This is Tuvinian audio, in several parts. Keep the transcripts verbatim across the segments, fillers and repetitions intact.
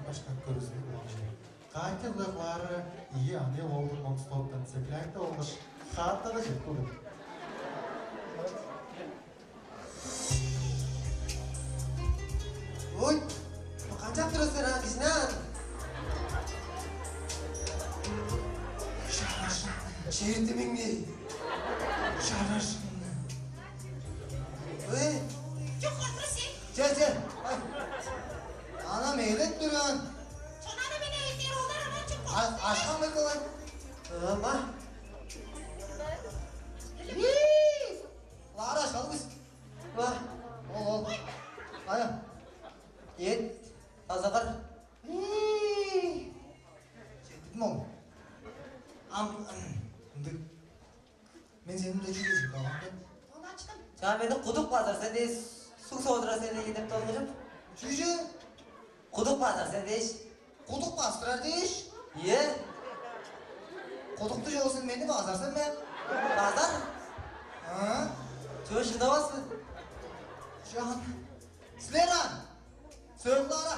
Башка көрүзүнү уланчы. Катя-биле Клара ийи аны олдур Монгуштооктан цепляйта болгаш хаатта-даа чедип келген. Ой, канчап турасыздар, а, кижинаан? Шарашын, чертимиңни. Шарашын. Ой. Чок, отур сен. Че, че. Ай. Ана мээлеп турган. Чонаны мене эдер олар ана чок. Ашкан бек олар. Ыма. Лара шалгыс. Ва, ол, ол. Ая. Эт, тазагар. Четтим ол. Ам, ындыг. Мен сени мында чүү дежип калган мен? Ону ачтым. Чаа, мени кудук базар сен дээш, суг соодура сен деп долгужуп. Чүү? Кудук базар сен дээш. Кудук бастырар дээш? Ийе. Кудукту чогу сен мени базар сен бе? Базар? А? Чөө шыдавас бе? Чаан. Силер ан. Сөөлү ара.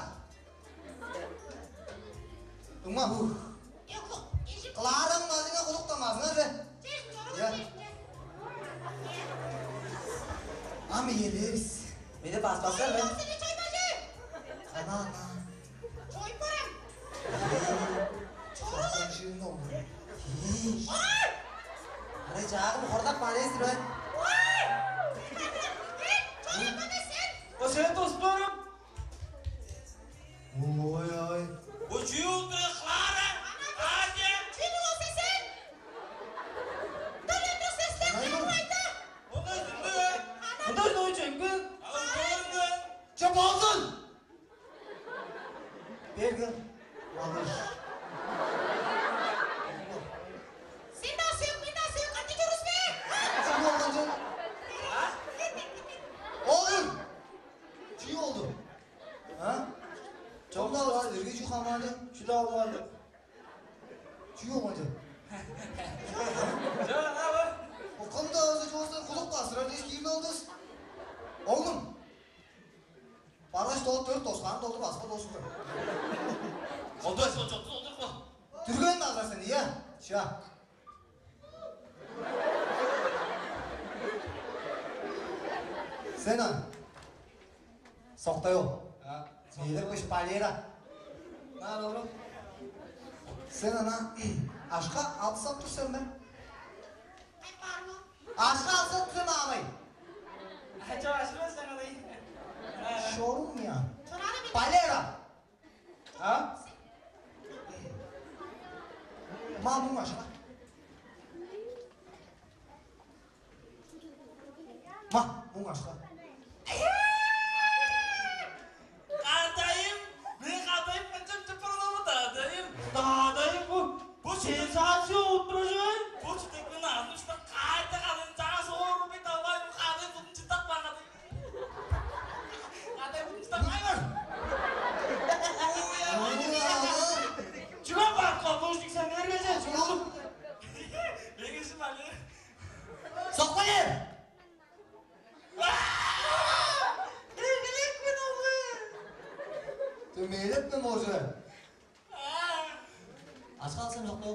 Дуңма. Ух. Клараң мазыңа кудук да мазыңа же. Я. Ам иелерис. Мени баспаса мен. Ана, ана. Чой барам. Чорулар. Чорулар. Ой! Аре, чаагым хордап бар эсир ой. Ой! Чорулар сен. О сен тоспорум. Ой, ой. Бо чүү улдура Клара? Адя. Чүнү ол сесен? Дөрөндө сестен кайда? Ону сүндү. Ону сүндү. Ала болду. Че болдун. Берген. Алыш. Сен да сөк, мен да сөк, катты жүрүс бе? Чүү болган жок? Олур. Чүү болду? А? Чогда силерге чүү хамаады? Чүле алган деп. Чүү болган жок? Жок, ага. Кымда өзү чоорса кудук басырар дээш киирни алдыс. Оглум. Баргаш доо төрт доскаан долду баспа досугар. Онда сол чокту олдурма. Дүрген алгар сен, ия. Ша. Сен ан. Соктай ол. А, мейлер кыш балера. Нар олу. Сен ана ашка алсап тур сен бе? Ашка алсап тур сен, амай. Ача ашка сен алай. Шорум я. Балера. А? Ма муң ашка. Ма муң ашка. Кадайым, мен кадайым канчап чыпырылып кадайым. Кадайым бу, бу сенсация болуп тур же. Бу чүдекпен арнышта кайда кадын чаа соору бит албай бу кадайым тудун чыттап баргады. Кадай бутуңчудан кайгар. Чүге бар кобуужник сен эргеже чугулуп? Меңежим али. Сокпайыр. Эргелек мен олу. Төмейлеп мен болчу. Ашка алсам чок бе?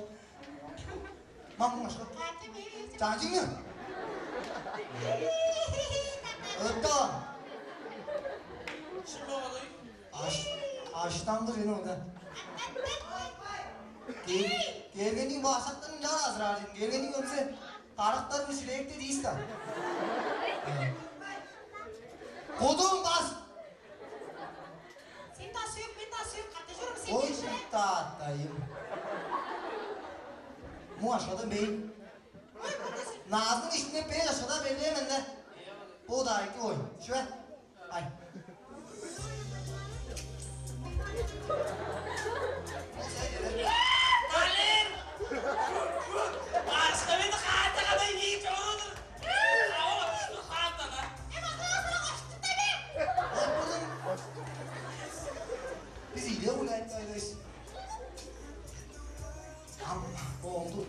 Мамың ашка. Чанчыңы. Ытта. Аш, аштанды жена онда. Келгениң баасактан ынчаар азыраар жен. Келгениң өмсе тарыктарын шилекте дейсиз да. Кудуң бас. Сен тас сөөк, мен тас сөөк, катта чорум сен. Ой, таатайым. Му ашкада бейн. Ой, катта сен. Наазының ишинде беш ашкада беллээм энде. Бу да айты ой. Шүве. Ай. Калин! Ашка мен катта кадай кийип чорудур. Ава, хаатана. Эм, ага, ага, ага. Ой, кудум. Биз иле улайтпайлыс. Ам, болду.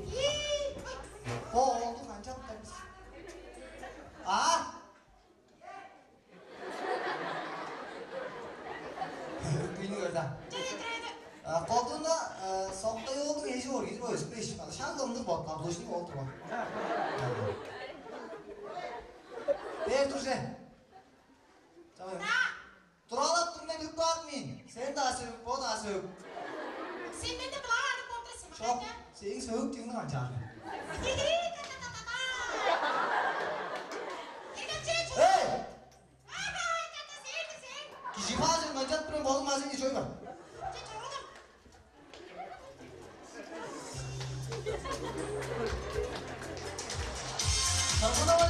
Болду, канчап та биз. А? Күйнү көрдө. А, колдуунда, э, Соктай оолдуң эжи боор кижи бо өспеш. Шак ындыг бот, каблучник ол турган. Бээр турже. Чавай. Туралап тур, мен үп каап мен. Сен даа сөп, бо даа сөп. Сенден де былаа артып болур сен. Шок, сен сөп дегенде канчаар. Эй! Кижи баажы мынчат бирен болуңмазын ичой бар. Кыргыны